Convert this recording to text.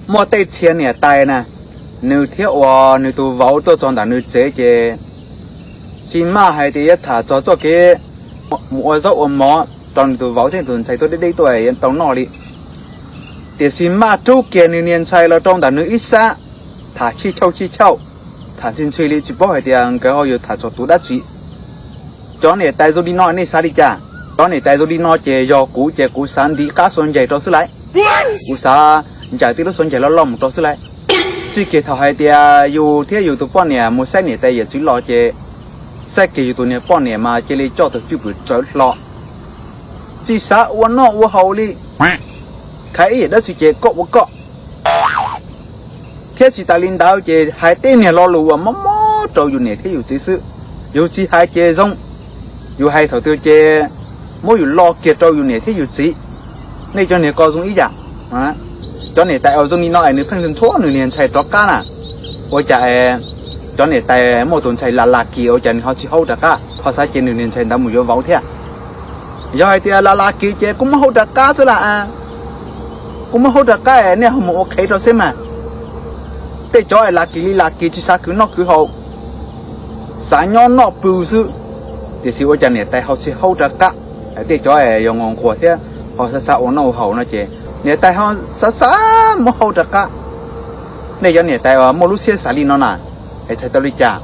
Muaj tej txhia niam tais na, nws thiab uas nws tus vauv tuaj txog ntawm nws tsev ces tsis maj hais tias yuav tham txog txoj kev mus ua zaub ua mov rau nws tus vauv thiab tus ntxhais tuaj deb deb tuaj yuav tau noj li. Tiam sis maj rub kiag nws niag ntxhais los rau ntawm nws ib sab, tham chij chauj chij chauj, tham ntxhi ntxhi li tsis paub hais tias nkawd ho yuav tham txog tus dab tsi. Cov niam tais zoo li no nej xav li cas? Cov niam tais zoo li no ces yog kuv ces kuv xav ntiv qab xuas ncaig rau xwb lauj. Kuv xav ncaim tib lub xuas ncaig loj loj mus rau xwb lauj. Txij kiag thaum hais tias yus thiab yus tus poj niam mus saib niam tais yawm txiv los ces xav kiag yus tus niag poj niam mas cia li coj tus cwj pwm tsawv hlo, tsis xav ua noj ua haus li. Khav ib yam dab tsi ces koj ua koj. Thiab tsis tas li ntawd ces hais tej niag lo lus uas mob mob rau yus niam thiab yus txiv xwb. Yus tsis hais ces zoo, yus hais thaum twg ces muab yus lo kiag rau yus niam thiab yus txiv. Nej cov niag ko zoo ib yam. Cov niam tais uas zoo li no es nws pheej nthua nws niag ntxhais rov qab na, ua cas cov niam tais muaj tus ntxhais las las kis ua cas nws ho tsis haub rov qab, ho xav ces nws niag ntxhais ntawd mus yuav vauv thiab? Yog hais tias las las kis ces kuv muab haub rov qab xwb las. Kuv muab haub rov qab es nej ho mus ua qhev rau xwb mas. Tej cov es las kis li las kis tsis xav khwv noj khwv haus, xav nyob noj pw xwb, tiam sis ua cas niam tais ho tsis haub rov qab? Tej cov es yog nquag nquag thiab ho xav xav ua noj ua haus no ces niam tais ho xav xav muab haub rov qab. Nej cov niam tais uas muaj lub siab xav li no na, es txhais tau li cas?